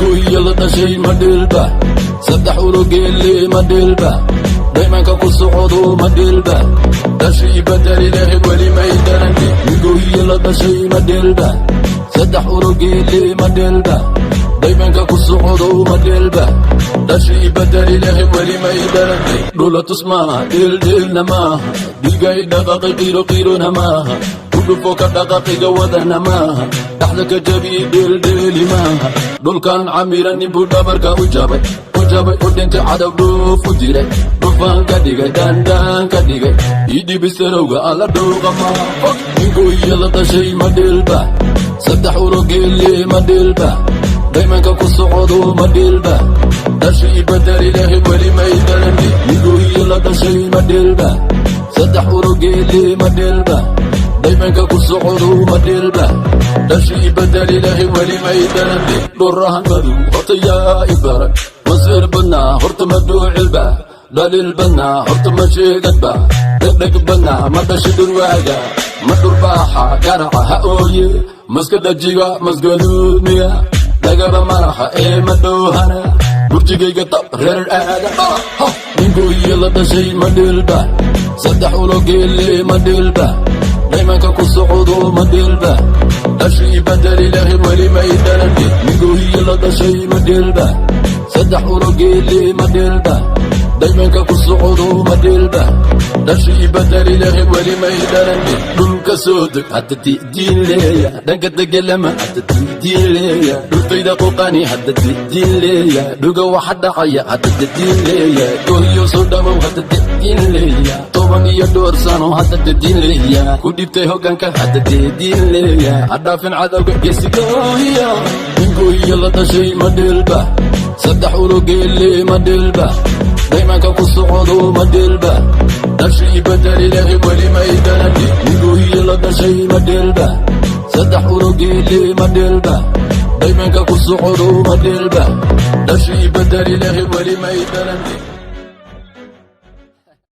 Ningoohiya la dhashay ma dheelba? Saddex ulogeelle ma dheelba? Daymanka ku socdo ma dheelba? Dhashii badali lahayd weli may dhalande. Ningoohiya la dhashay ma dheelba? Saddex ulogeelle ma dheelba? Daymanka ku socdo ma dheelba? Dhashii badali lahayd weli may dhalande. Dhulatus maaha, dheeldheelna maaha, dhigay dhaqaqay qiiro qiirona maaha, kudhufo ka dhaqaqiga wadana maaha, dhaxda ka jabiye dheeldheeli maaha. Dhulkan camira ninbuu dhabarka u jabay, u jabay, u dhintay, cadow dhuuf u diray, dhufaan ka dhigay, dhaandhaan ka dhigay, idhibisarowga alla dhuuqa maaha. Ningoohiya la dhashay ma dheelba? Saddex ulogeelle ma dheelba? Daymanka ku socdo ma dheelba? Dhashii badali lahayd weli may dhalande. Ningoohiya la dhashay ma dheelba? Saddex ulogeelle ma dheelba? Daymanka ku socdo ma dheelba? Dhashii badali lahayd weli may dhalande. Dhurahan madow horta yaa i baray? Masiir badnaa horta ma dhuucilba? Dhaliil badnaa horta ma sheegadba? Dhegdheg badnaa ma dhashi dhurwaaga? Ma dhurbaaxa garaca ha ooye? Maska dhajiga masgaduudmiya? Dhagaba maraxa ee ma dhoohana? Burjigayga tab reer aada. Ningoohiya la dhashay ma dheelba? Saddex ulogeelle ma dheelba? Daymanka ku socdo ma dheelba? Dhashii badali lahayd weli may dhalande. Ningoohiya la dhashay ma dheelba? Saddex ulogeelle ma dheelba? Daymanka ku socdo ma dheelba? Dhashii badali lahayd weli may dhalande. Dhulka soo deg hadda didiin leeya, dhanka degelama hadda didiin leeya, dhultayda quqani hadda didiin leeya, dhuga waxa dhacaya hadda didiin leeya, gohiyo soo dhawow hadda didiin leeya, 10 iyo dhowr sano hadda didiin leeya, ku dhibtay hoggaanka hadda didiin leeya, hadhaafin cadowga geesigoohiya. Ningoohiya la dhashay ma dheelba? Saddex ulogeelle ma dheelba? Daymanka ku socdo ma dheelba? Dhashii badali lahayd weli may dhalande. Ningoohiya la dhashay ma dheelba? Saddex ulogeelle ma dheelba? Daymanka ku socdo ma dheelba? Dhashii badali lahayd weli may dhalande.